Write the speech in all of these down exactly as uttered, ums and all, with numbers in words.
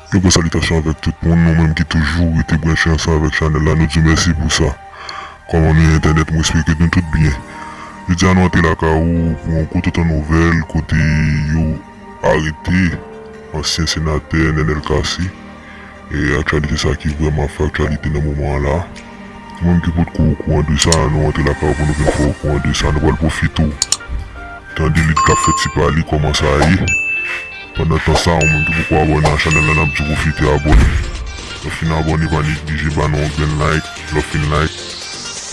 Yon gwo salitasyon avèk tout moun, nou menm ki toujou rete branche ansanm avèk chanèl la, nou di w mèsi pou sa. Kòman nou ye entènèt, mwen espere ke nou tout byen. Jodi a nou antre lakay ou pou yon kout otan nouvèl kote yo arete ansyen senatè Nenel Cassy. E aktyalite sa ki vrèman ap fè aktyalite nan moman an la. Ou menm ki potko okouran de sa, nou antre lakay ou pou nou vin fè w okouran de sa. Nou pral pwofite w tande li k ap fè ti pale kòman sa ye. Pandan tan sa, ou menm ki poko abòne a chanèl la, n ap di w pwofite abòne. Lè w fin abòne, pa neglije ba nou yon grenn like. Lè w fin like,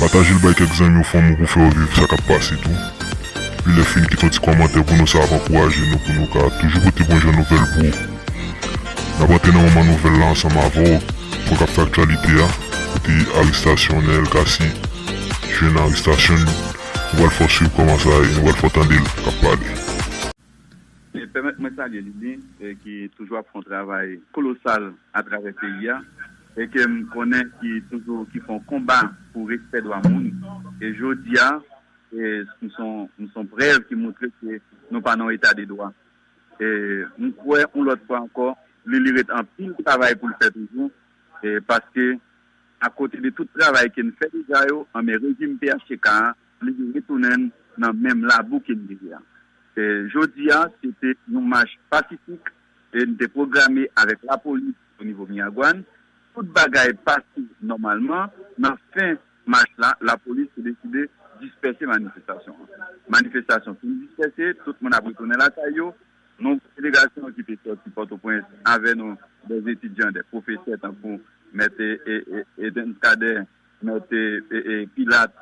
pataje l bay kèk zanmi w, fanmi w pou fè yo viv sa k ap pase tou. Epi lè fini, kite yon ti kòmantè pou nou, sa ap ankouraje nou pou nou ka toujou pote bon jan nouvèl pou ou. N ap antre nan moman nouvèl la ansanm avè w, pwen k ap fè aktyalite a, kote arestasyon Nenel Cassy jwenn arestasyon l. Nou pral fè w swiv kòman sa ye, nou pral fè w tande l k ap pale. E pèmèt mwen salye Lili, e ki toujou ap fè yon travay kolosal atravè peyi a, e ke m konnen ki toujou ki fè yon konba pou respè dwa moun. E jodi a, e m se yon, m se yon prèv ki montre ke nou pa nan yon eta de dwa. E m kwè, yon lòt fwa ankò, Lili ret anpil travay pou l fè toujou, e paske akote de tout travay ke n fè deja yo, anben rejim P H T K a, li retounen n nan menm labou ke n te ye a. E jodi a, se te yon mach pasifik, e n te pwograme avèk lapolis o nivo Miragwàn. Tout bagay pase nòmalman. Nan fen mach la, lapolis te deside dispèse manifestasyon an. Manifestasyon fin dispèse, tout moun ap retounen lakay yo. Nou, delegasyon ki te sòti Pòtoprens avè nou, dè etidyan, dè pwofesè tankou mèt, e, e, e, Edens Cadet, mèt, e, e, e, Pilat,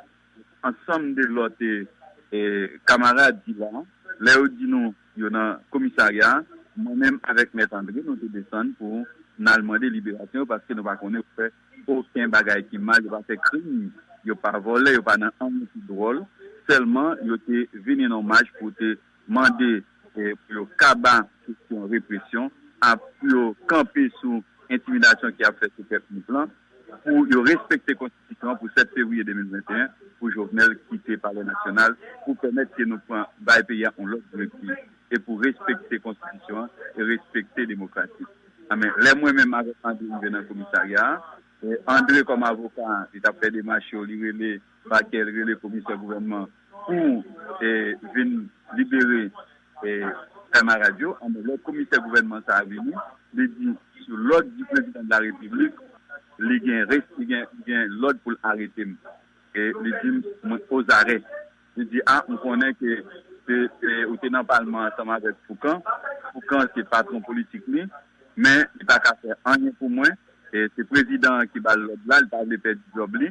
ansanm de lòt, e, e, kamarad ki la, lè yo di nou yo nan komisarya a, mwen menm avèk mèt Andre, nou te desann pou n al mande liberasyon yo, paske nou pa konnen yo fè okenn bagay ki mal, yo pa fè krim, yo pa vòlè, yo pa nan anyen ki dwòl. Sèlman, yo te vini nan mach pou te mande, e, pou yo kaba kesyon represyon, a, pou yo kanpe sou entimidasyon ki ap fèt sou pèp nou an, pou yo respekte konstitisyon an pou sèt fevriye de mil venteyen, pou Jovenel kite Palè Nasyonal, pou pèmèt ke nou pran, bay peyi a yon lòt direktiv, e pou respekte konstitisyon an e respekte demokrasi. Anben, lè mwen menm avèk Andre rive nan komisarya a, e Andre kòm avoka, li t ap fè demach yo, li rele pakè, li rele komisè gouvènman pou, e, vin libere, e, kanmarad yo. Anben, lè komisè gouvènman sa a vini, li di, sou lòd di prezidan de la repiblik, li gen res-, li gen, li gen lòd pou l arete m. E li di m, mwen ozarè. Li di, a, m konnen ke se, se, ou te nan palman ansanm avèk Foukan. Foukan se patwon politik li, men li pa ka fè anyen pou mwen. E se prezidan an ki ba l lòd la, li pa vle pèdi djòb li,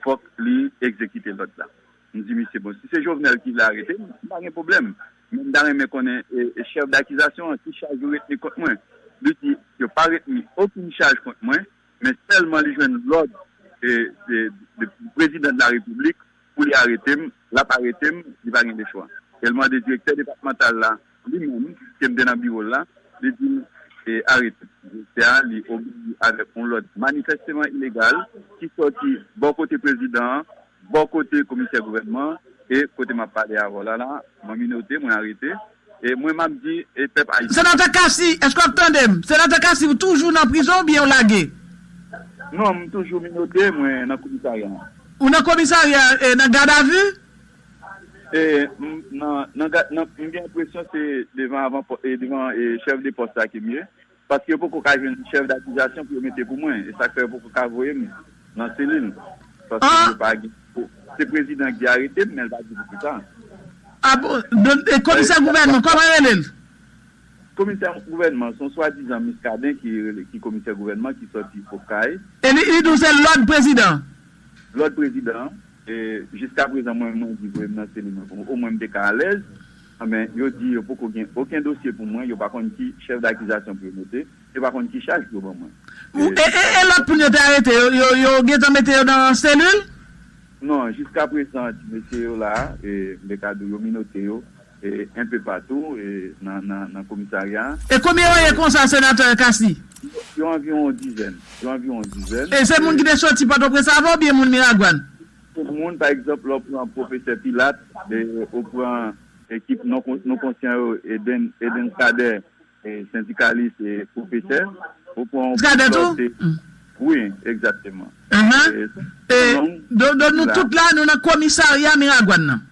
fòk li egzekite lòd la. M di misye, bon, si se Jovenel ki vle arete m, m pa gen pwoblèm. Men m ta renmen konnen, e, e chèf dakizasyon an, ki chaj yo retni kont mwen. Li di, yo pa retni okenn chaj kont mwen, men sèlman li jwenn lòd, e, de, de prezidan de la repiblik pou li arete m, l ap arete m, li pa gen de chwa. E l mande direktè depatmantal la, li menm, ke m te nan biwo l la, li di m, e, arete m. Direktè a, li obeyi avèk yon lòd manifèsteman ilegal ki sòti bò kote prezidan an, bò kote komisè gouvènman an, e kote m ap pale avè w la, la, mwen minote, mwen arete, e mwen m ap di, e pèp ayisyen. Senatè Cassy, èske w ap tande m? Senatè Cassy, ou toujou nan prizon oubyen w lage? Non, m toujou minote, mwen nan komisarya a. Ou nan komisarya, e nan gadavi? E, m, nan, nan, ga- nan, m gen enpresyon se devan avan, e, devan, e, chèf de pòs la ke m ye. Paske yo poko ka jwenn chèf dakizasyon pou yo mete pou mwen. E sa k fè yo poko ka voye m nan selil. Paske yo pa gen. Se prezidan ki arete m, men l pa di pou kisa. A bon? Don- e komisè gouvènman, kòman rele l? Komisè gouvènman, se yon swadizan Muscadin ki rele, ki komisè gouvènman ki sòti Okay. E li, li di w se lòd prezidan? Lòd prezidan. E jiskaprezan, mwen, mwen di voye m nan selil mwen pou omwen m te ka alèz. Anben, yo di yo poko gen okenn dosye pou mwen, yo pa konn ki chèf dakizasyon pou yo mete, yo pa konn ki chaj pou yo ban mwen. Ou- E, e, e lòt moun yo te arete, yo, yo, yo gentan mete yo nan selil? Non, jiskaprezan, ti mesye yo la, e, m te ka di w yo minote yo, e, enpe patou, e, nan, nan, nan komisarya a. E konbyen yo ye konsa, senatè Cassy? Yo anviwon yon dizèn. Yo anviwon yon dizèn. E se moun ki te soti Pòtoprens avè w oubyen moun Miragwàn? Pou moun, pa egzanp, lè w pran pwofesè Pilat, e, ou pran ekip non kon- non konsyan yo, Eden, Eden Cadet, e, sendikalis e pwofesè. Ou pran yon Sendika de lòt, tou? e, Mm. Wi, egzakteman. Ahan. E, E, non, do, do, nou la. tout la, nou nan komisarya Miragwàn nan.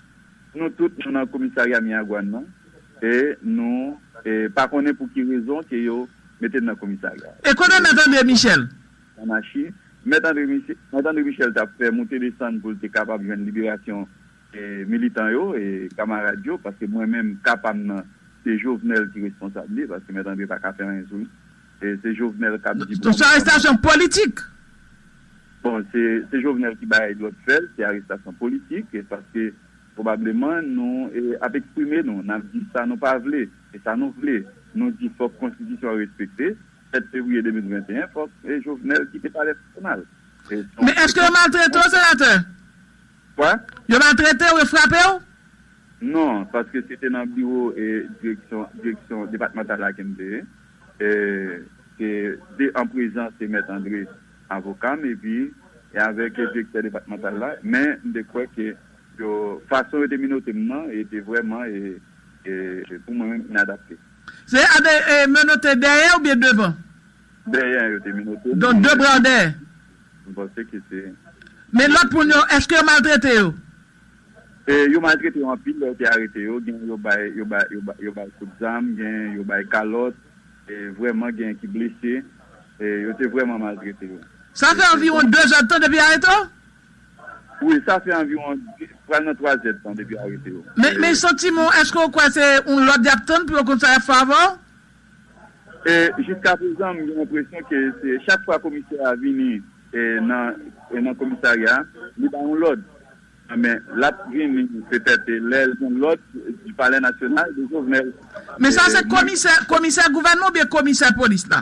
Nou tout, nou nan komisarya Miragwàn nan. E nou e, pa konnen pou ki rezon ke yo mete n nan komisarya. E kote Mèt André Michel? Anachi. Mèt André Michel, Mèt André Michel t ap fè moute desann pou l te kapab jwenn liberasyon e, militan yo e kamarad yo, paske mwen menm, ka pa m nan, se Jovenel ki responsab li, paske Mèt André pa ka fè anyen sou li. E se Jovenel k ap di pou Donk, se arestasyon politik? Bon, se, se Jovenel ki bay lòd fè l, se arestasyon politik, e paske, pwobableman, nou e, ap eksprime nou, n ap di sa nou pa vle, e sa nou vle. Nou di fòk konstitisyon an respekte, sèt fevriye de mil venteyen, fòk e, Jovenel kite palè nasyonal. E, Men èske yo maltrete w, senatè? Kwa? Yo maltrete w, yo frape w? Non, paske se te nan biwo e, direksyon, direksyon depatmantal la ke m te ye. E, se de an prezans se Mèt André, avoka m, epi e avèk direktè depatmantal la. Men, m te kwè ke yo, fason yo te menote m nan, e te vrèman, e, e, pou mwen menm, inadapte. Se a de, e, menote dèyè oubyen devan? Dèyè yo te menote m. Donk, de bra dèyè? M panse ke se Men lòt moun yo, èske yo maltrete yo? E, yo maltrete yo anpil lè yo te arete yo. Gen yo bay, yo bay, yo bay, yo bay kout zam, gen yo bay kalòt. E, vrèman, gen ki blese. E, yo te vrèman maltrete yo. Sa fè anviwon de zèdtan depi yo arete w? Wi, sa fè anviwon, pral nan twa zèdtan depi yo arete yo. Men, E, men santiman w, èske w kwè se yon lòd y ap tann pou yo konn sa y ap fè avè w? E, jiska prezan, m gen enpresyon ke se chak fwa komisè a vini, e, nan, e, nan komisarya, li bay yon lòd. Men, l ap vini petèt, e, lè l gen lòd di Palè Nasyonal de Jovenel. Men sa E, se mwen komisè, komisè gouvènman oubyen komisè polis la?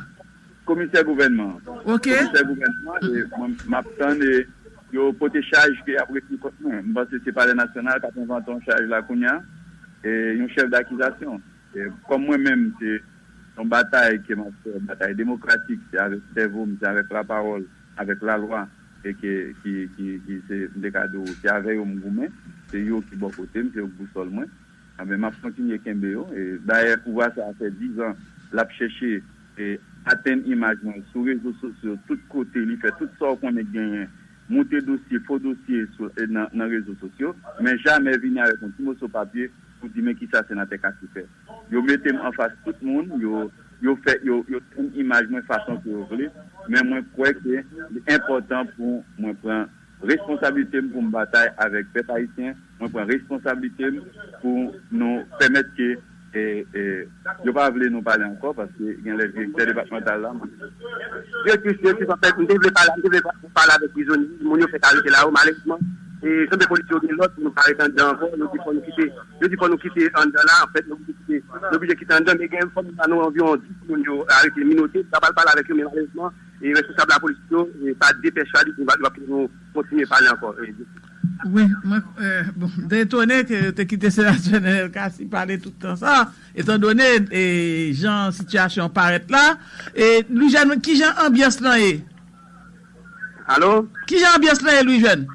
Komisè gouvènman an. Ok. Komisè gouvènman an, e, mwen, m ap tann, e, yo pote chaj ke y ap retni kont mwen. M panse se Palè Nasyonal k ap envante yon chaj la kounye a, e, yon chèf dakizasyon. E, kòm mwen menm, se yon batay ke m ap fè, batay demokratik, se avèk sèvo m, se avèk lapawòl, avèk lalwa, e ke, ki, ki, ki se, m te ka di w, se avè yo m goumen, se yo ki bò kote m, se yo k bousòl mwen. Anben, m ap kontinye kenbe yo. E, dayè, pouvwa sa a fè dizan, l ap chèche, e, atenn imaj mwen sou rezo sosyo, tout kote, li fè tout sa w konnen k genyen, moute dosye, fo dosye sou, e, nan, nan rezo sosyo, men jamè vini avèk yon ti moso papye pou di, "Men kisa senatè Cassy fè." Yo mete m anfas tout moun, yo, yo fè, yo, yo tann imaj mwen fason ke yo vle, men mwen kwè ke li enpòtan pou mwen pran responsablite m pou m batay avèk pèp ayisyen, mwen pran responsablite m pou nou pèmèt ke, e, e, yo pa vle nou pale ankò, paske gen lè direktè depatmantal la, mwen Direktris, direktris, anfèt, m te vle pale, m te vle pa-, pale avèk prizonye, moun yo fèk arete la yo, malerezman, e, sanble polis yo gen lòd pou nou pa rete anndan ankò, yo di fò nou kite, yo di fò nou kite anndan la, anfèt, nou oblije kite, nou oblije kite anndan, men gen fanmi pa nou anviwon dis moun yo arete, menote, m ta pral pale avèk yo, men malerezman, e, responsab lapolis yo, e, pa depèche a, li di, yo p ap kite nou kontinye pale ankò. E, Wi, mwen, e, bon, m te etone ke yo te kite senatè Nenel Cassy pale tout tan sa, etandone, e, jan sitiyasyon an parèt la. E, Louis Jeune, kijan anbyans lan ye? Alo? Kijan anbyans lan ye, Louis Jeune?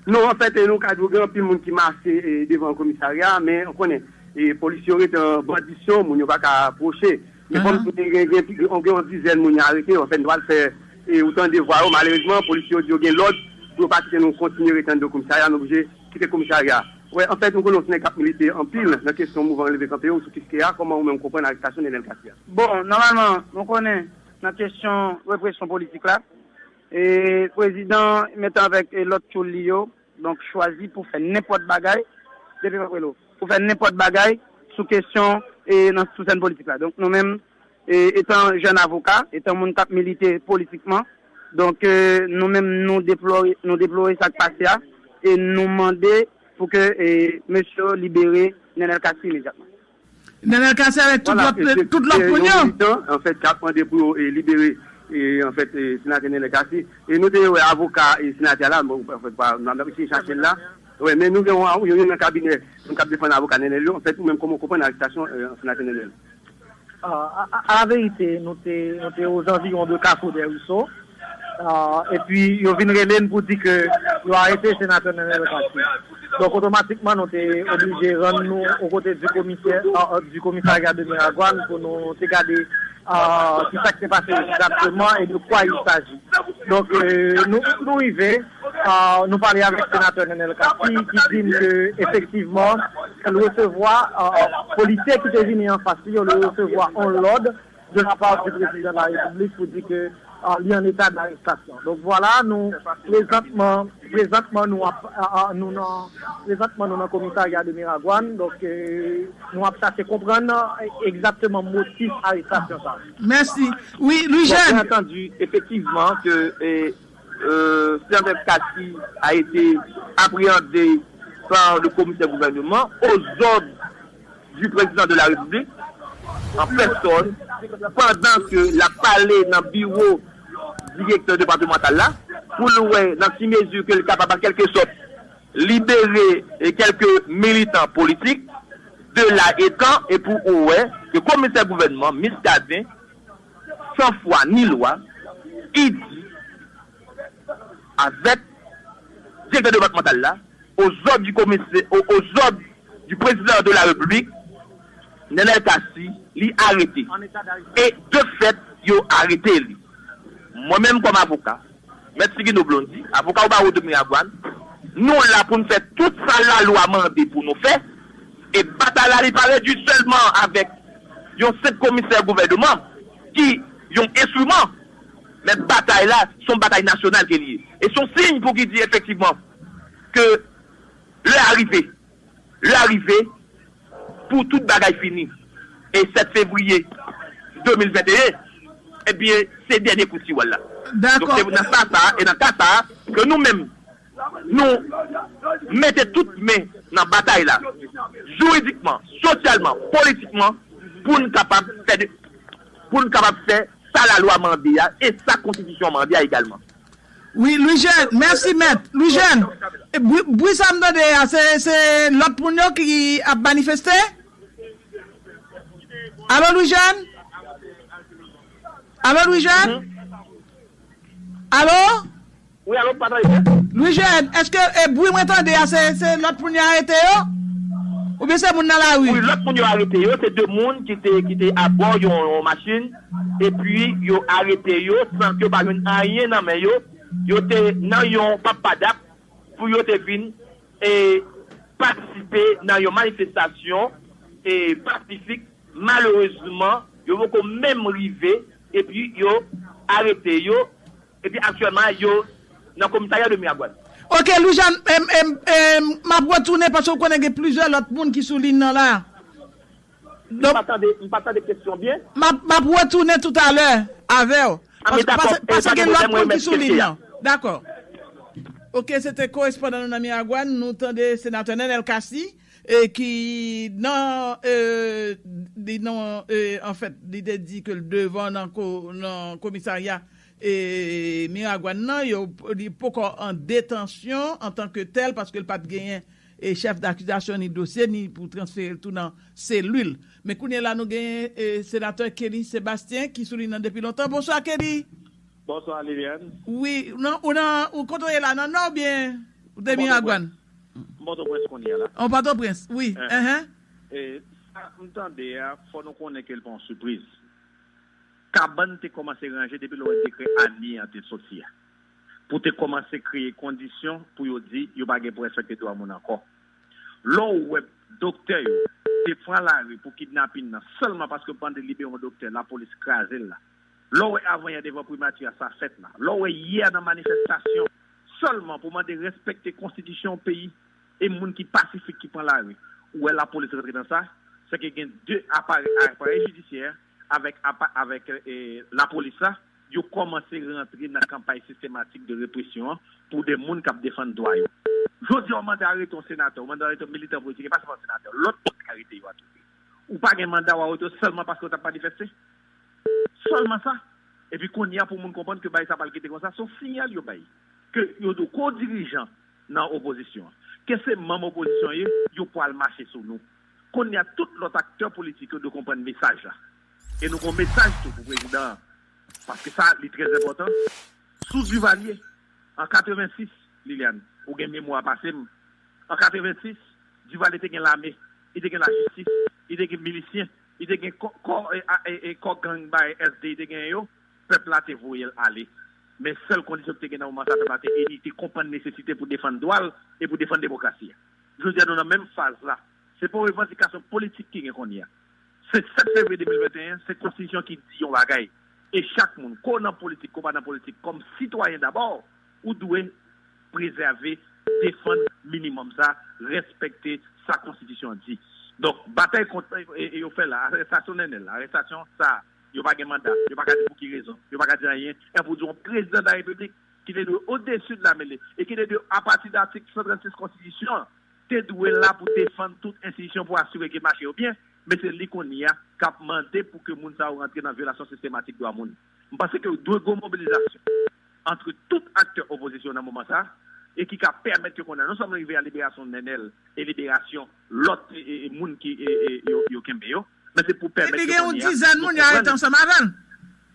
Non, anfèt, e, nou ka di w gen anpil moun ki mache, e, devan komisarya, men ou konnen, e, polis yo rete an bandisyon, moun yo pa ka pwoche. Men kòm Ahan. gen, gen, gen, gen yon dizèn moun yo arete, anfèt, nou pral fè, e, ou tande vwa yo, malerezman, polis yo di yo gen lòd pou yo pa kite nou kontinye rete anndan komisarya, nou oblije kite komisarya. Wè, anfèt, nou konnen w se nèg k ap milite anpil nan kesyon mouvman leve kanpe yo sou Kiskeya, kòman ou menm konprann arestasyon Nenel Cassy a? Bon, nòmalman, nou konnen nan kesyon represyon politik la, e prezidan menm avèk, e, lòt tchoul li yo, donk, chwazi pou fè nenpòt bagay, depi m ap rele w, pou fè nenpòt bagay sou kesyon, e, nan, sou sèn politik la. Donk, nou menm, e, etan jèn avoka, etan moun k ap milite politikman, donk, e, nou menm, nou deplore, nou deplore sa k pase a, e nou mande pou ke, e, mesye yo libere Nenel Cassy imedyatman. Nenel Cassy avèk tout Vwala, lòt, e, tout lòt e, moun yon yo. militan, anfèt, k ap mande pou yo, e, libere, e, anfèt, e, senatè Nenel Cassy. E nou te wè avoka, e, senatè a la, bon, anfèt, pa, n ap eseye chache l la. Wè, men nou gen yon, yon, yon nan kabinè, nou k ap defann avoka Nenel yo. Anfèt, ou menm, kòman w konprann arestasyon, e, senatè Nenel? A, a, a, alaverite, nou te, nou te ozanviwon de Kafou dè Riso. A, epi, yo vin rele n pou di ke yo arete senatè Nenel Cassy. Donk, otomatikman, nou te oblije rann nou o kote di komisè, euh, euh, du commissariat de Miragwàn pou nou te gade, euh, ki sa k te pase egzakteman e de quoi il s'agit. Donk, euh, nou, nou rive, euh, nou pale avèk senatè Nenel Cassy, ki di n ke, efektivman, l resevwa, euh, euh, polisye ki te vini anfas li yo, l resevwa yon lòd de la part du président de la République pou di ke, euh, li an eta d'arestasyon. Donk, vwala, nou, prezantman, prezantman, nou ap, euh, euh, nou nan, prezantman, nou nan komisarya de Miragwàn. Donk, euh, nou ap chache konprann, euh, egzakteman motif arestasyon sa. Mèsi. Wi, Louis Jeune. Bon, bien entendu, effectivement, que, euh, euh, Sylvestre Cassy a été appréhendé par le commissaire gouvernement aux ordres du président de la République en personne, pandan ke l ap pale nan biwo direktè depatmantal la, pou l wè nan ki mezi ke l kapab an kèlke sòt libere e kèlke militan politik de la etan e pou ou wè ke komisè gouvènman Muscadin, san fwa ni lwa, li di avèk direktè depatmantal la, aux ordres du commissaire, aux, aux ordres du président de la République, Nenel Cassy, li arete. E de fèt, yo arete li. Mwen menm kòm avoka, Mèt Sigino Blondy, avoka o bawo de Miragwàn, nou la pou n fè tout sa lalwa mande pou nou fè, e batay la li pa redui sèlman avèk yon senp komisè gouvènman ki yon enstriman, men batay la se yon batay nasyonal ke li ye. E se yon siy pou ki di efektivman ke lè a rive, lè a rive pou tout bagay fini. E sèt fevriye de mil venteyen, ebyen, se dènye kou siwèl la. Donk, se nan ka sa, e nan ka sa, ke nou menm, nou mete tout men nan batay la, jiridikman, sosyalman, politikman, pou n kapab fè de, pou n kapab fè sa lalwa mande a, e sa konstitisyon mande a egalman. Wi, Louis Jeune, mèsi mèt. Louis Jeune, e bri, bri sa m tande a, se, se lòt moun yo ki ap manifeste? Alo, Louis Jeune? Alo, Louis Jeune? Alo? Wi, alo, pa tande. Louis Jeune, èske, e, bri mwen tande a, se, se lòt moun yo arete yo? Oubyen se moun nan lari? Wi, lòt moun yo arete yo, se de moun ki te, ki te abò yon, yon machin, epi yo arete yo san ke yo pa jwenn anyen nan men yo. Yo te nan yon papadap pou yo te vin, e, patisipe nan yon manifestasyon, e, pasifik. Malerezman, yo poko menm rive, epi yo arete yo, epi aktyèlman, yo nan komisarya de Miragwàn. Ok, Louis Jeune, em, em, em, m ap retounen paske w konnen gen plizyè lòt moun ki sou liy nan la. M pa tande, m pa tande kesyon byen. M ap, m ap retounen toutalè avè w. Ah, men dakò. Paske, paske gen lòt moun ki sou liy nan. Dakò. Ok, se te korespondan nou nan Miragwàn, nou tande senatè Nenel Cassy, e ki nan, e, li nan, e, anfèt, li te di ke l devan nan ko-, nan komisarya, e, Miragwàn nan, yo, li poko an detansyon antanke tèl, paske l pa t genyen, e, chèf dakizasyon, ni dosye, ni pou transfere l tou nan selil. Men kounye a la, nou genyen, e, senatè Kelly Sébastien, ki sou liy nan depi lontan. Bonswa, Kelly. Bonswa, Liliane. Wi, ou nan, ou nan, ou kote w ye la, nan Nò oubyen ou te Miragwàn? M Pòtoprens kounye a la. An Pòtoprens, wi. Enhen. Enhen. E, sa m tande a, fò nou konnen ke l pa yon sipriz. Kabann te kòmanse ranje depi lè w wè dekrè Annie an te soti a. Pou te kòmanse kreye kondisyon pou yo di yo pa gen pou respekte dwa moun ankò. Lè w wè doktè yo te pran lari pou kidnapin nan sèlman paske yo mande libere yon doktè, lapolis kraze l la. Lè w wè avanyè devan primati a sa fèt la. Lè w wè yè nan manifestasyon sèlman pou mande respekte konstitisyon yon peyi e moun ki pasifik ki pran lari. Ou wè lapolis rantre nan sa, se ke gen de aparèy, aparèy jidisyè avèk apa-, avèk, e, lapolis la, yo kòmanse rantre nan kanpay sistematik de represyon an pou de moun k ap defann dwa yo. Jodi a, w mande arete yon senatè, w mande arete yon militan politik, e pa sèlman senatè, lòt moun k arete yo a tou. Ou pa gen manda w arete yo sèlman paske w t ap manifeste. Sèlman sa. Epi kounye a pou moun konprann ke bagay sa pral kite konsa, se yon siyal yo bay. Ke yo dwe ko-dirijan nan opozisyon an. Ke se manm opozisyon yo ye, yo pral mache sou nou. Kounye a tout lòt aktè politik yo dwe konprann mesaj la. E nou gon mesaj tou pou prezidan an. Paske sa, li trè enpòtan. Sou Duvalier, an katrevensis, Liliane, ou gen memwa pase m, An katrevensis, Duvalier te gen lame, li te gen lajistis, li te gen milisyen, li te gen kò, kò, e, a, e, e, kò gang bay S D, li te gen yo, pèp la te voye l ale. Men sèl kondisyon ki te gen nan moman sa, pèp la te ini, te konprann nesesite pou defann dwa l e pou defann demokrasi a. Jodi a, nou nan menm faz la. Se pa yon revandikasyon politik ki gen kounye a. Se sèt fevriye de mil venteyen, se konstitisyon ki di yon bagay. E chak moun, ke w nan politik, ke w pa nan politik, kòm sitwayen dabò, ou dwe prezève, defann minimòm sa, respekte sa konstitisyon an di. Donk, batay kont, e, e, yo fè la, arestasyon Nènèl, arestasyon sa, yo pa gen manda, yo pa ka di pou ki rezon, yo pa ka di anyen, e pou di yon prezidan de la repiblik ki te dwe odesi de lamele, e ki te dwe, apati de atik san trannsis konstitisyon an, te dwe la pou defann tout enstitisyon pou asire ke mache yo byen, men se li kounye a k ap mande pou ke moun sa yo rantre nan vyolasyon sistematik dwa moun. M panse ke dwe gen mobilizasyon ant tout aktè opozisyon nan moman sa, e ki ka pèmèt ke kounye a non sèlman rive a liberasyon Nènèl e liberasyon lòt, e, e, e, moun ki, e, e, yo, yo kenbe yo, men se pou pèmèt ke kounye a nou konprann. Epi gen yon dizèn moun yo arete ansanm avè l.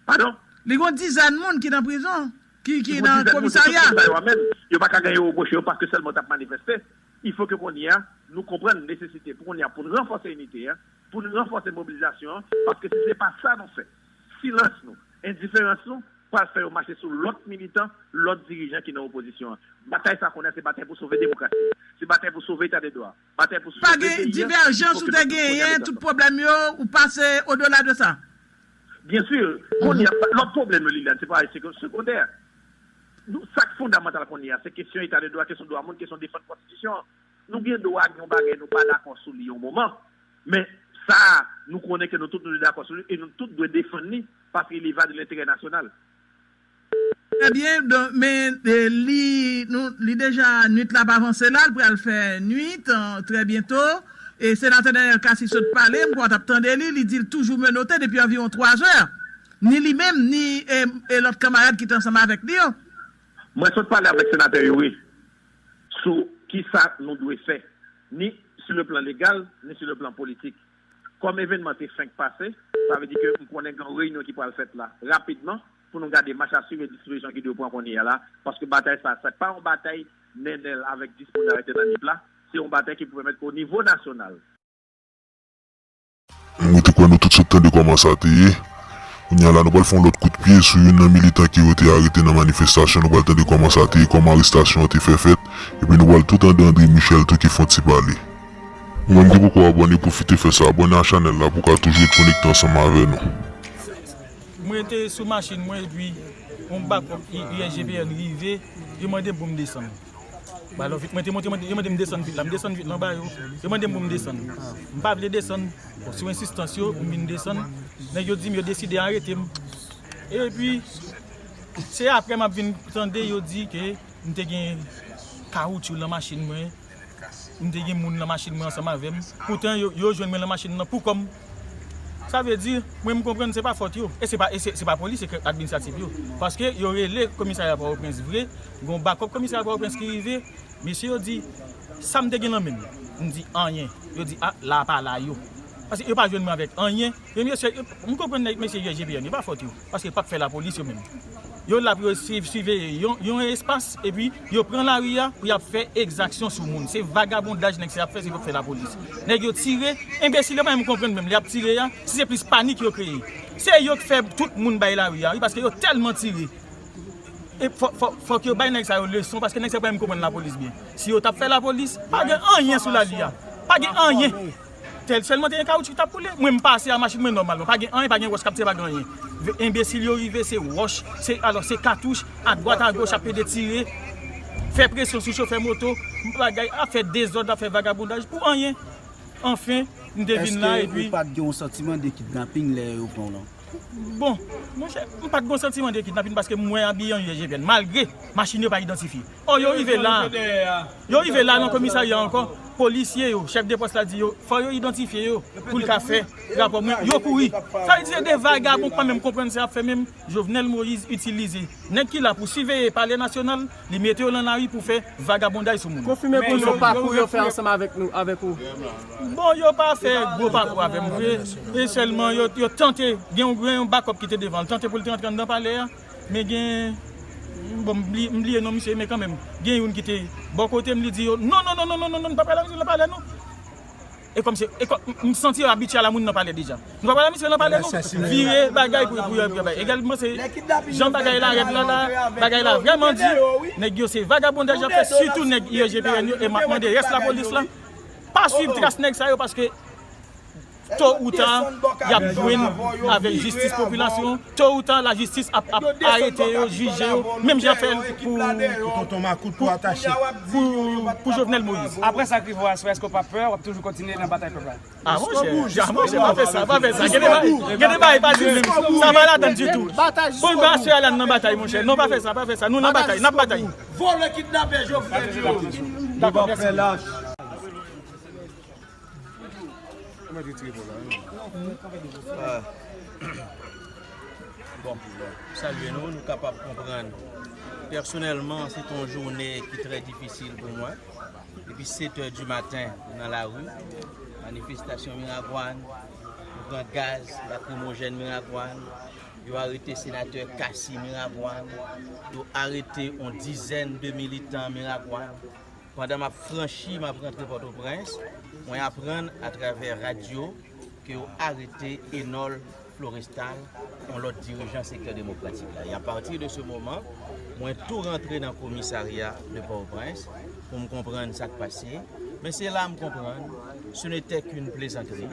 Padon? Li gen yon dizèn moun ki nan prizon, ki, ki nan komisarya. Gen yon dizèn moun, se tout moun sa yo a menm, yo pa ka gen yo repwoche yo paske sèlman yo t ap manifeste. Il faut que kounye a, nou konprann nesesite pou kounye a, pou n ranfòse inite a, pou n ranfòse mobilizasyon an, paske si se pa sa nou fè, silans nou, endiferans nou, pral fè yo mache sou lòt militan, lòt dirijan ki nan opozisyon an. Batay sa kounye a, se batay pou sove demokrasi. Se batay pou sove eta de dwa. Batay pou sove peyi a. Pa gen divèjans ou te genyen, tout pwoblèm yo, ou pase odela de sa. Byen si, kounye a, lòt pwoblèm yo, Liliane, se pa, se segondè. Nou, sa k fondamantal kounye a, se kesyon eta de dwa, kesyon dwa moun, kesyon defann konstitisyon an. Nou gen dwa gen yon bagay nou pa dakò sou li yon moman, men sa a, nou konnen ke nou tout nou te dakò sou li e nou tout dwe defann li paske il y va de l'intérêt national. Trè byen, donk, men, e, li, nou, li deja, nwit la ap avanse la, l pral fè nwit, an, trè byento. E senatè Daniel Cassy sot pale, m kwè w t ap tande li, li di l toujou menote depi anviwon twa zè. Ni li menm, ni, e, e lòt kanmarad ki te ansanm avèk li yo. Mwen sot pale avèk senatè Youri sou kisa nou dwe fè, ni sur le plan légal, ni sur le plan politique. Kòm evènman te fenk pase, sa vle di ke m konnen gen yon reyinyon ki pral fèt la rapidman pou nou gade mach a swiv e dispozisyon ki dwe pran kounye a la, paske batay sa, se pa yon batay Nènèl avèk dis moun arete nan Nip la, se yon batay ki pou pèmèt ke o nivo nasyonal. Mwen te kwè nou tout sot tande kòman sa te ye. Kounye a la, nou pral fè yon lòt kout pye sou youn nan militan ke yo te arete nan manifestasyon. Nou pral tande kòman sa te ye, kòman arestasyon an te fè fèt. Epi nou pral tout tande André Michel tou ki fè yon ti pale. Ou menm ki poko abòne, pwofite fè sa, abòne a chanèl la pou w ka toujou ret konekte ansanm avè nou. Mwen te sou machin mwen epi yon bakòp U S G P N rive, yo mande m pou m desann. Ba lò vit, mwen te monte, mwen te, yo mande m desann vit la, m desann vit lan ba yo, yo mande m pou m desann. M pa vle desann. Bon, sou ensistans yo, m vin desann. Nèg yo di m yo deside arete m. Epi, se apre m ap vin tande yo di ke m te gen kawoutchou lan machin mwen. M te gen moun lan machin mwen ansanm avè m. Poutan, yo, yo jwenn mwen lan machin nan pou kò m. Sa vle di, mwen, m konprann se pa fòt yo. E se pa, e se, se pa polis, se administratif yo. Paske yo rele komisarya Pòtoprens vre, gen yon bakòp komisarya Pòtoprens ki rive, mesye yo di, sa m te gen lan men m? M di, anyen. Yo di, a, la pa la yo. Paske yo pa jwenn mwen avèk anyen. Men mesye, m konprann nèg, mesye U S G P N, yo pa fòt yo. Paske yo p ap fè lapolis yo menm. Yo la pou yo siv-, siveye yon, yon espas, epi yo pran lari a pou y ap fè egzaksyon sou moun. Se vagabondaj nèg sa y ap fè, se pou fè lapolis. Nèg yo tire, enbesil yo pa menm konprann menm, lè y ap tire a, si se plis panik yo kreye. Se yo k fè tout moun bay lari a, wi, paske yo tèlman tire. E fò, fò, fòk yo bay nèg sa yo leson, paske nèg sa yo pa menm konprann lapolis byen. Si yo t ap fè lapolis, pa gen anyen sou lari a. Pa gen anyen. Tèl sèlman te gen kawoutchou ki t ap koule. Mwen, m pase a machin mwen nòmalman. Pa gen anyen, pa gen wòch k ap tire, pa gen anyen. Ve-, enbesil yo rive, se wòch, se, alò, se katouch, adwat agoch, ap pede tire, fè presyon sou chofè moto, bagay, ap fè dezòd, ap fè vagabondaj pou anyen. Anfen, m te vin la, epi. Èske ou pa t gen yon santiman de kidnaping lè yo pran w lan? Bon, monchè, m pa t gon santiman de kidnaping paske m wè abiye an U S G P N, malgre machin yo pa idantifye. O, yo rive la. Yo rive la nan komisarya ankò. Polisye yo, chèf de pòs la di yo, fò yo idantifye yo pou l ka fè rapò. Mwen, yo kouri. Sa vle di se de vagabon k pa menm konprann sa y ap fè menm. Jovenel Moïse itilize nèg ki la pou siveye Palè Nasyonal, li mete yo lan lari pou fè vagabondaj sou moun. Konfime pou nou pakou yo fè ansanm avèk nou, avèk ou. Bon, yo pa fè gwo pakou avè m vre. E sèlman yo, yo tante, gen yon, gen yon bakòp ki te devan l, tante pou l te antre anndan palè a. Men gen Bon, m bli- m bliye non misye, men kanmenm, gen youn ki te bò kote m, li di yo, non, non, non, non, non, non, non, nou pa pale a misye nan palè, non. E kòmsi, e kòm, m santi yo abitye a la moun nan palè deja. Nou pa pale a misye nan palè, non. Vire bagay pou, pou yo, pou yo bay. Egalman, se jan bagay la, rèd la, la, bagay la vrèman di, nèg yo se vagabondaj y ap fè, sitou nèg I G P N yo, e m ap mande rès lapolis la, pa swiv tras nèg sa yo, paske to ou ta, y ap jwenn avèk jistis popilasyon. To ou ta, lajistis ap, ap arete yo, jije yo, menm jan fè l pou, pou Tonton Makout, pou Atache, pou, pou Jovenel Moïse. Apre sa k rive w aswè, èske w pa pè? W ap toujou kontinye nan batay pèp la? Ah, monchè, ah, monchè, pa fè sa, pa fè sa. Gen de bagay, gen de bagay pa di menm. Sa pa ladan ditou. Pou l ba aswè a la nan batay, monchè. Non, pa fè sa, pa fè sa. Nou nan batay, n ap batay. Vòlè kidnapè Jovenel yo. Dakò, mèsi. Mwen retire pou la, wi. Ah. Bon, salye nou, nou kapab konprann. Pèsonèlman, se te yon jounen ki trè difisil pou mwen. Depi sèt è di maten, nou nan lari. Manifestasyon Miragwàn, nou pran gaz lakrimojèn Miragwàn, yo arete senatè Cassy Miragwàn, yo arete yon dizèn de militan Miragwàn. Pandan m ap franchi, m ap rantre Pòtoprens, mwen aprann atravè radyo ke yo arete Enol Florestal, yon lòt dirijan sektè demokratik la. E apati de se moman, mwen tou rantre nan komisarya de Pòtoprens pou m konprann sa k pase. Men se la m konprann, ce n'était qu'une plaisanterie.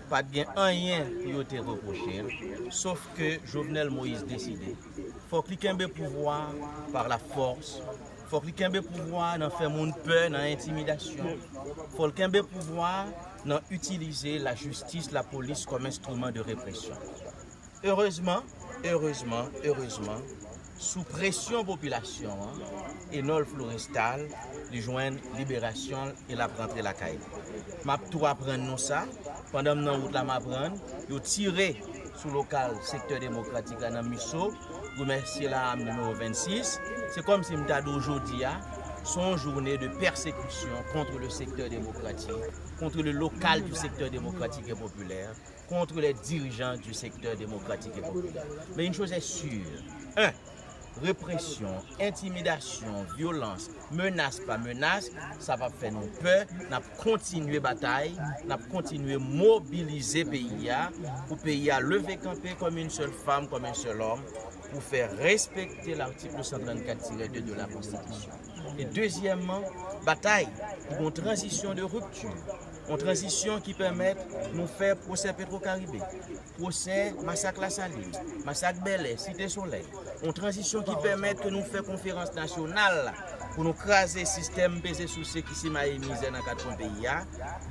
Pa t gen anyen pou yo te repwoche l, sof ke Jovenel Moïse deside. Fòk li kenbe pouvwa a par la force. Fòk li kenbe pouvwa a nan fè moun pè, nan entimidasyon. Fòk li kenbe pouvwa a nan itilize lajistis, lapolis kòm enstriman de represyon. Erezman, erezman, erezman, sou presyon popilasyon an, Enol Florestal, li jwenn liberasyon l e l ap rantre lakay li. M ap tou aprann nou sa, pandan m nan wout la m aprann, yo tire sou lokal sektè demokratik la nan Miso, remèsye Laam nimewo vennsis, se kòmsi m ta di w jodi a, se yon jounen de pèsekisyon contre le secteur démocratique, contre le local du secteur démocratique et populaire, contre les dirigeants du secteur démocratique et populaire. Mais une chose est sûre, un, repression, intimidation, violence, menace pa menace, sa p ap fè nou pè, n ap kontinye batay, n ap kontinye mobilize peyi a, pou peyi a leve kanpe comme une seule femme, comme un seul homme, pou fè respekte l'article cent trente-quatre tiret deux de la Constitution. E dezyèmman, batay pou yon tranzisyon de ripti, yon tranzisyon ki pèmèt nou fè pwosè Petro Caribe, pwosè masak Lasalin, masak Bèlè, Site Solèy, yon tranzisyon ki pèmèt ke nou fè konferans nasyonal pou nou kraze sistèm peze souse ki simaye mizè nan kat kwen peyi a.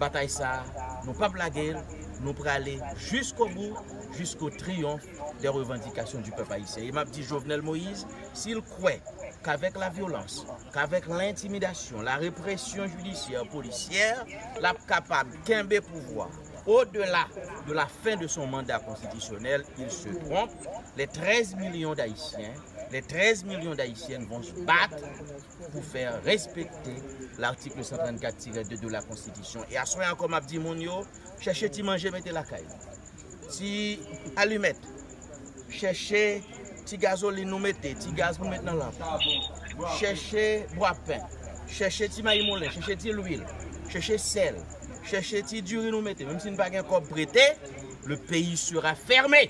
Batay sa a, nou p ap lage l, nou prale jiskobou, jusqu'au triomphe des revendications du peuple haïtien. E m ap di Jovenel Moïse, si l kwè qu'avec la violence, qu'avec l'intimidation, la répression judiciaire, policière, l ap kapab kenbe pouvwa au-delà de la fin de son mandat constitutionnel, il se trompe. Les treize millions d'Haïtiens, les treize millions d'Haïtiennes vont se battre pour faire respecter l'article cent trente-quatre tiret deux de la Constitution. E aswè ankò, m ap di moun yo, chèche ti manje mete lakay nou. Ti alimèt, chèche ti gazolin nou mete, ti gaz pou met nan lanp. Chèche bwapen, chèche ti mayi moulen, chèche ti lwil, chèche sèl, chèche ti diri nou mete. Menm si n pa gen kòb prete, le pays sera fermé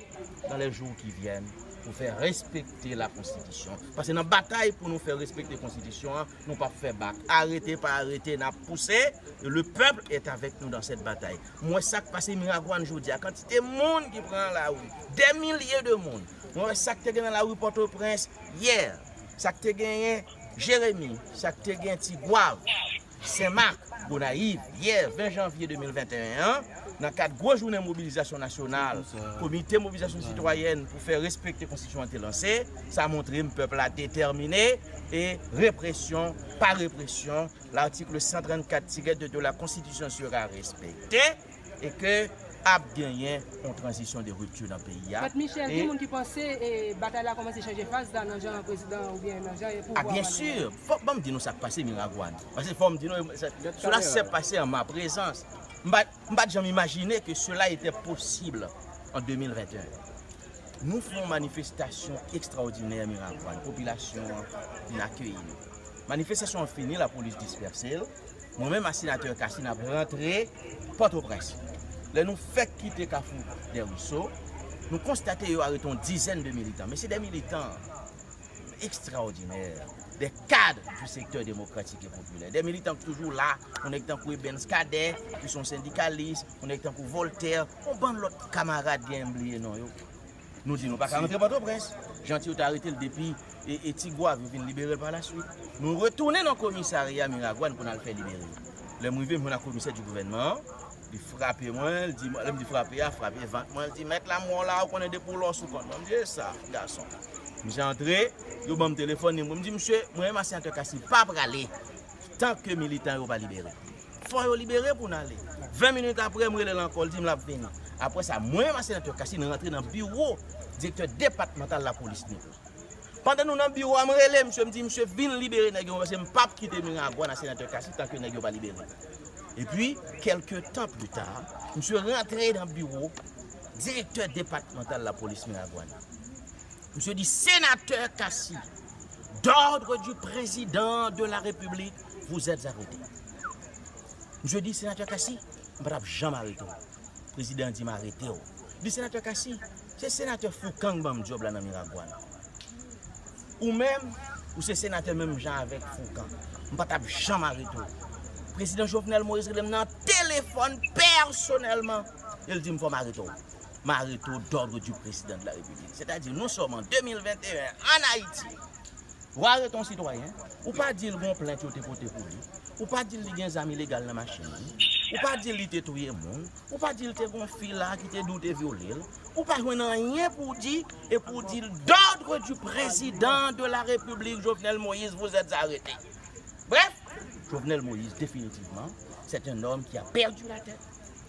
dans les jours qui viennent pour faire respecter la Constitution. Paske nan batay pou nou fè respekte konstitisyon an, nou p ap fè bak. Arete pa arete, n ap pouse. Le peuple est avec nous dans cette bataille. M wè sa k pase Miragwàn jodi a. Kantite moun ki pran lari. Des milliers de moun. M wè sa k te gen nan lari Pòtoprens yè. Sa k te genyen Jeremi. Sa k te gen Tigwav, Senmak, Gonayiv, yè, ven janvye de mil venteyen an, nan kad gwo jounen mobilizasyon nasyonal, Komite Mobilizasyon Sitwayèn pou fè respekte konstitisyon an te lanse, sa montre m pèp la detèmine e represyon pa represyon, l'article cent trente-quatre tiret deux de la Constitution sera respecté e ke ap genyen yon tranzisyon de ripti nan peyi a. Mèt Michel, gen moun ki panse e batay la kòmanse chanje faz la nan jan prezidan oubyen nan jan e pouvwa a. A, byen si, fòk ban m di nou sa k pase Miragwàn. Paske fò m di nou, sa, sila sa k pase an ma prezans. M pa, m pa t janm imajine ke sela etè posib an de mil venteyen. Nou fè yon manifestasyon ekstraòdinè Miragwàn. Popilasyon an vin akeyi nou. Manifestasyon an fini, lapolis dispèse l. Mwen menm ak senatè Cassy n ap rantre Pòtoprens. Lè nou fèk kite Kafou dè Riso, nou konstate yo arete yon dizèn de militan. Men se de militan ekstraòdinè, de kad du sektè demokratik e popilè, de militan ki toujou la, yon nèg tankou Ebens Cadet, ki se yon sendikalis, yon nèg tankou Voltaire, yon bann lòt kamarad gen m bliye non yo. Nou di nou pa ka rantre Pòtoprens. Janti yo te arete l depi e, e Ti Gwav, yo vin libere l pa laswit. Nou retounen nan komisarya Miragwàn pou n al fè libere l. Lè m rive, m jwenn ak komisè di gouvènman an, li frape mwen, li di, lè m di frape a, frape vant mwen, li di, "Mèt la, m wè w la, ou konnen depi w la w sou kont mwen." M di, "E sa, gason." Misye antre, yo ban m telefòn nimewo. M di, "Misye, mwen menm ak senatè Cassy pa prale tan ke militan yo pa libere. Fò yo libere pou n ale." Ven minit apre, m rele l ankò, l di m l ap vini. Apre sa, mwen menm ak senatè Cassy, n rantre nan biwo direktè depatmantal lapolis Nivo. Pandan nou nan biwo a, m rele misye, m di, "Misye, vin libere nèg yo, paske m p ap kite Miragwàn ak senatè Cassy tan ke nèg yo pa libere." Epi, kèlke tan pli ta, misye rantre nan biwo direktè depatmantal lapolis Miragwàn. Misye di, "Sénateur Cassy, d'ordre du président de la République, vous êtes arrêté." Misye di, "Senatè Cassy, m pa t ap janm arete w. Prezidan an di m arete w." Li di, "Senatè Cassy, se senatè Foucan k ban m djòb la nan Miragwàn. Ou menm, ou se senatè menm jan avèk Foucan. M pa t ap janm arete w. Prezidan Jovenel Moïse rele m nan telefòn pèsonèlman. E l di m fò m arete w. M arete w d'ordre du président de la République." Sètadi, nou sòm an de mil venteyen, ann Ayiti. Ou arete yon sitwayen, ou pa di l gon plent yo te pote pou li, ou pa di l li gen zam ilegal nan machin li, ou pa di l li te touye moun, ou pa di l te gon fi la ki te di w te vyole l, ou pa jwenn anyen pou w di, epi w di l, "D'ordre du président de la République, Jovenel Moïse, vous êtes arrêté." Bref, Jovenel Moïse, définitivement, c'est un homme qui a perdu la tête.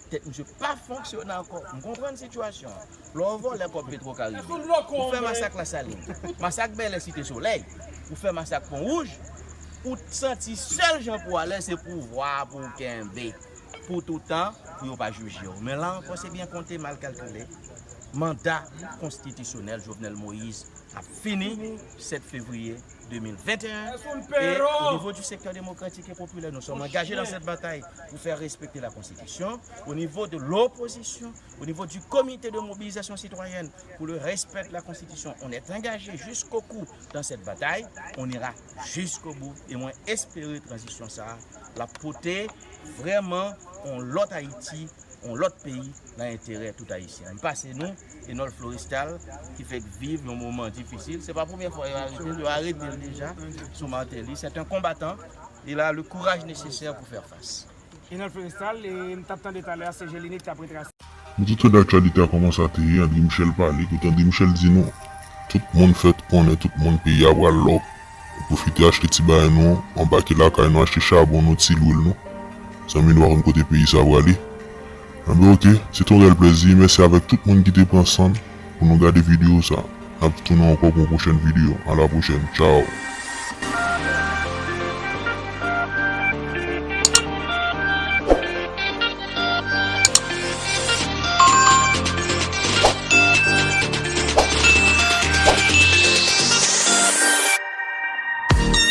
Tèt misye pa fonksyone ankò. M konprann sitiyasyon an. Lè w vòlè kòb Petro Caribe, ou fè masak Lasalin, masak Bèlè Site Solèy, ou fè masak Pon Wouj, ou santi sèl jan pou w alèz se pouvwa a pou w kenbe pou toutan, pou yo pa jije w. Men la ankò, se byen konte, mal kalkile. Manda konstitisyonèl Jovenel Moïse ap fini sèt fevriye de mil venteyen. E o nivo di sektè demokratik e popilè, nou sòm angaje nan sèt batay pou fè respekte la konstitisyon. O nivo de lopozisyon, o nivo di komite de mobilizasyon sitwayèn pour le respect de la Constitution, on est engagé jusqu'au cou dans cette bataille, on ira jusqu'au bout. E mwen espere tranzisyon sa a, l ap pote vrèman yon lòt Ayiti, yon lòt peyi nan enterè tout Ayisyen. M pase nou, Enol Florestal, ki fèk viv yon moman difisil. Se pa premye fwa yo arete l, yo arete l deja sou Martelly. C'est un combattant, il a le courage nécessaire pour faire face. Enol Florestal, e m t ap tande talè a, se Jelini ki t ap retrase. Nou tout tande aktyalite a kòman sa te ye, André Michel pale, kote André Michel di nou, tout moun fèt konnen tout moun peyi a pral lòk, pwofite achte ti bagay nou, anbake lakay nou, achte chabon nou, ti lwil nou. Zanmi nou pa konn kote peyi sa prale. Enben oke, se te yon reyèl plèzi, mèsi avèk tout moun ki te pran san pou nou gade videyo sa. N ap tounen ankò pou yon pwochèn videyo. A la pwochèn, tchaw.